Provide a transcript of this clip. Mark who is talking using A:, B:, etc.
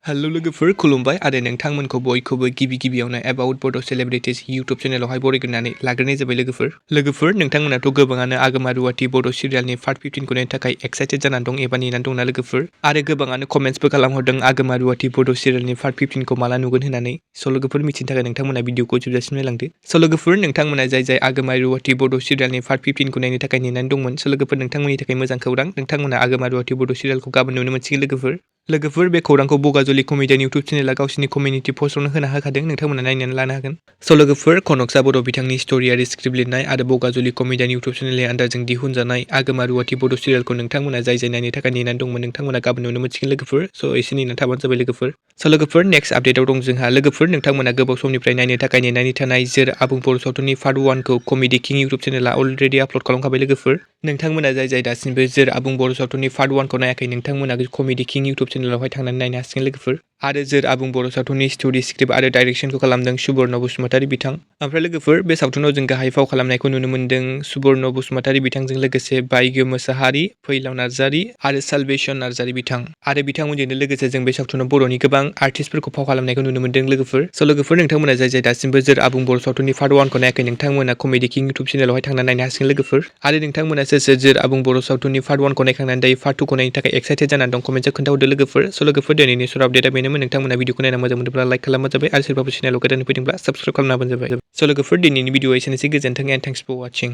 A: hello लोगोफोर खुलुमबाय आरो नोंथांमोनखौ बयखौबो गिबियावनो एबाउट बड' सेलिब्रिटिज इउट्युब चेनेलावहाय बरायग्रोनानै लाग्रोनाय जाबाय लोगोफोर नोंथांमोनाथ' गोबाङानो आगमा रुवाति बड' सिरियालनि पार्ट 15 खौ नायनो थाखाय एक्साइटेड जानानै दं एबा नेनानै दंना लोगोफोर आरो गोबाङानो कमेन्ट्सबो खालामहरदों आगमा रुवाति बड' सिरियालनि पार्ट 15 खौ माला नुगोन होननानै स' लोगोफोर मिथिनो थाखाय नोंथांमोना भिडिअखौ जोबजासिम नायलांदो स' लोगोफोर नोंथांमोना जाय आगमा रुवाति बड' सिरियालनि पार्ट 15 खौ नायनो थाखाय नेनानै दंमोन स' लोगोफोर नोंथांमोननि थाखाय मोजां खौरां नोंथांमोना आगमा रुवाति बड' सिरियालखौ गाबोन नुनो मोनसिगोन लोगोफोर बे खौरांखौ बगाजुलि कमेडियान इउट्युब चेनेला गावसिनि कमिउनिटि पस्टआवनो होना होखादों नोंथांमोना नायनानै लानो हागोन स' लोगोफोर कनकसा बर' बिथांनि स्ट'रि आरो स्क्रिप्ट लिरनाय आरो बगाजुलि कमेडियान इउट्युब चेनेलनि आन्दारजों दिहुनजानाय आगमा रुवाति बड' सिरियालखौ नोंथांमोना जाय नायनो थाखाय नेनानै दंमोन नोंथांमोना गाबोन नुनो मोनसिगोन लोगोफोर स' एसे नेनानै थाबानो जाबाय लोगोफोर स' लोगोफोर नेक्स्ट आपडेटआव दं जोंहा लोगोफोर नोंथांमोना गोबाव समनिफ्राय नायनो थाखाय नेनानै थानाय जोर आबुं बर' सावथुननि पार्ट 1 खौ कमेडि किं इउट्युब चेनेला अलरेडि आपल'ड खालामखाबाय लोगोफोर नोंथांमोना जाय दासिमबो जोर आबुं बर' सावथुननि पार्ट 1 खौ नायाखै नोंथांमोना कमेडि किं इउट्युब चेनेलावहाय थांनानै नायनो हासिगोन लोगोफोर आरो जोर आबुं बर' सावथुननि स्ट'रि स्क्रिप्ट आरो डाइरेक्सनखौ खालामदों सुबर्ण बसुमतारी बिथां ओमफ्राय लोगोफोर बे सावथुनाव जों गाहाय फाव खालामनायखौ नुनो मोन्दों सुबर्ण बसुमतारी बिथांजों लोगोसे बायगो मोसाहारि फैलाव नार्जारि आरो सालभेसन नार्जारि बिथां आरो बिथांमोनजोंनो लोगोसे जों बे सावथुनाव बर'नि गोबां आर्टिस्टफोरखौ फाव खालामनायखौ नुनो मोन्दों लोगोफोर स' लोगोफोर नोंथांमोना जाय दासिमबो जोर आबुं बर' सावथुननि पार्ट 1 खौ नायाखै नोंथांमोना कमेडि किं इउट्युब चेनेलावहाय थांनानै नायनो हासिगोन लोगोफोर आरो नोंथांमोना सोर जोर आबुं बर' सावथुननि पार्ट 1 खौ नायखांनानै दायो पार्ट 2 खौ नायनो थाखाय एक्साइटेड जानानै दं कमेन्टआव खोन्थाहरदो लोगोफोर स' लोगोफोर दिनैनि शर्ट आपडेटआ बेनोमोन नोंथांमोना भिडिअखौ नायना मोजां मोनोब्ला लाइक खालामबानो जाबाय आरो सोरबाफोर चेनेलाव गोदान फैदोंब्ला साबस्क्राइब खालामना होबानो जाबाय स' लोगोफोर दिनैनि भिडिअआ एसेनोसै गोजोन्थों एन्ड थेंक्स फर वाचिं